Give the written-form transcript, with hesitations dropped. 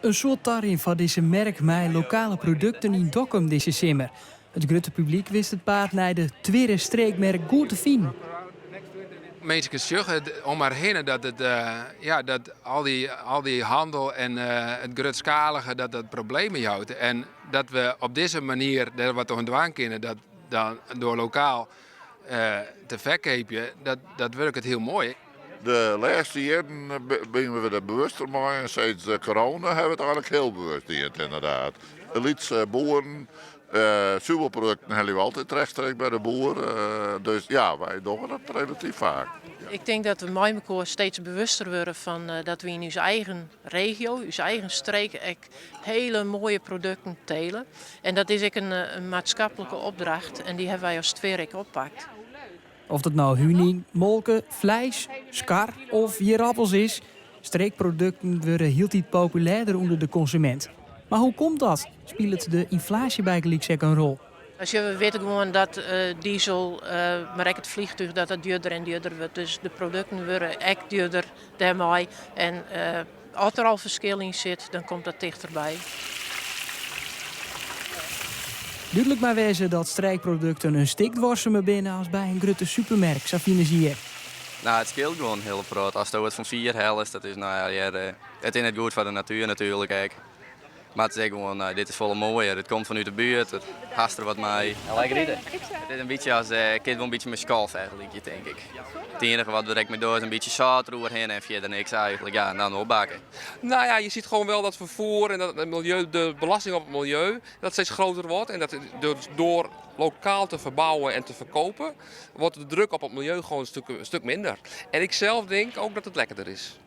In soad tarin foar dizze merk mei lokale produkten yn Dokkum dizze simmer. It grutte publyk wist it paad nei de Twirre Streekmerk goed te finen. Minsken sjogge om har hinne dat, it, ja, dat al dy, al dy handel en it grutskalige dat dat problemen jout. En dat we op dizze manier der wat oan dwaan kinne, dat dan door lokaal te ferkeapjen, dat, dat wurket hiel moai. De lêste jierren binne we der bewuster mei en sinds de corona hawwe we it eigenlik hiel bewust dien ynderdaad. De lytse boeren, suvelprodukten helje we altyd rechtstreeks by de boer. Dus ja, wy dogge dat relatyf faak. Ik tink dat we mei mekoar steeds bewuster wurde fan dat we yn ús eigen regio, ús eigen streek ek hiele moaie produkten tele. En dat is ek in maatskiplike opdracht en dy hawwe wy as Twirre ek oppakt. Oft it no huning, molke, fleis, skar of ierappels is, streekprodukten wurde hieltyd populêrder ûnder de konsumint. Mar hoe komt dat? Spilet de ynflaasje bygelyks ek in rol? We witte gewoan dat diesel, mar ek it fleantúch, dat dat djoerder en djoerder wurdt. Dus de produkten wurde ek djoerder dêrmei. En as der al ferskil yn sit, dan komt dat tichterby. Dúdlik mei wêze dat streekprodukten in stik duorsumer binne as by in grutte supermerk, sa fine se hjir. No, it skeelt gewoan hiel protte. Asto it fan fier hellest, dat is no ja, hjir, it is net goed foar de natuer natuerlik ek. Mar it is ek gewoan, dit is folle moaier. It komt fanút de buert, it hast der wat mei. Lekker ite. It is in bytsje as, kinst wol in bytsje mei skal fergelykje, tink ik. It iennige wat we der ek mei dogge is in bytsje sâlt deroerhinne en fierder niks eigenlik. Ja, en dan opbakke. Nou ja, je ziet gewoon wel dat vervoer en dat het milieu, de belasting op het milieu, dat steeds groter wordt. En dat door lokaal te verbouwen en te verkopen, wordt de druk op het milieu gewoon een stuk minder. En ik zelf denk ook dat het lekkerder is.